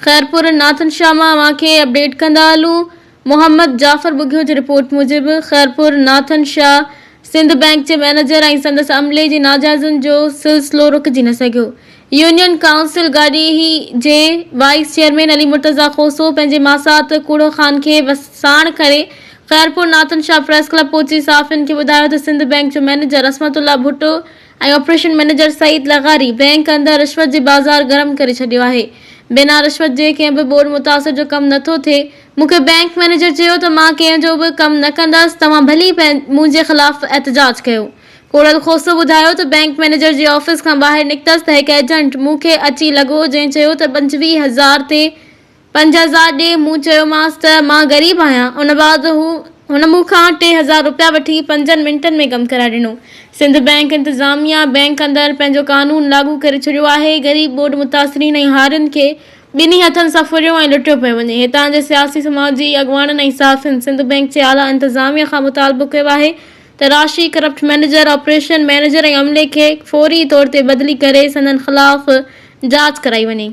خيرپور ناٿن شاهه مان اوهان کي اپڊيٽ ڪندا هلون محمد جعفر ٻگهيو جي رپورٽ موجب خيرپور ناٿن شاهه سنڌ بئنڪ جي مئنيجر ۽ سندس عملي جي ناجائزين جو سلسلو رڪجي نه سگهيو يونين ڪائونسل گاڏيهي جي وائيس چيئرمين علي مرتضيٰ کوسو پنهنجي ماسات ڪوڙو خان کي ساڻ ڪري خيرپور ناٿن شاهه پريس ڪلب پهچي صحافين کي ٻڌايو ته سنڌ بئنڪ جو manager Ismatullah Bhutto ۽ operation manager Saeed لغاري بئنڪ اندر رشوت جي بازار گرم ڪري ڇڏيو آهي. بنا رشوت جي ڪنهن به ٻوڏ متاثر جو ڪم نٿو ٿئي. مون کي بئنڪ مئنيجر چيو ته مان ڪنهن جو به ڪم نه ڪندس، توهان ڀلي منهنجي خلاف احتجاج ڪيو. ڪوڙل کوسو ٻڌايو ته بئنڪ مئنيجر جي آفيس کان ٻاهر نڪتس ته هڪ ايجنٽ مون کي اچي لڳو جنهن چيو ته 25 هزار تي 5000 ڏي، مون چيومانس ته مان غريب آهيان، ان بعد هو هن مون کان 3000 رپيا وٺي پنجن منٽن ۾ ڪم ڪرائي ڏنو. سنڌ بئنڪ انتظاميا بئنڪ اندر پنهنجو قانون لاڳو ڪري ڇڏيو آهي، غريب ٻوڏ متاثرين ۽ هارين کي ٻنهي هٿن سان ڦريو ۽ لٽيو پيو وڃي. هتان جي سياسي سماجي اڳواڻن ۽ صحافين سنڌ بئنڪ جي اعليٰ انتظاميا کان مطالبو ڪيو آهي ته راشي ڪرپٽ مئنيجر، آپريشن مئنيجر ۽ عملي کي فوري طور تي بدلي ڪري سندن خلاف جاچ ڪرائي وڃي.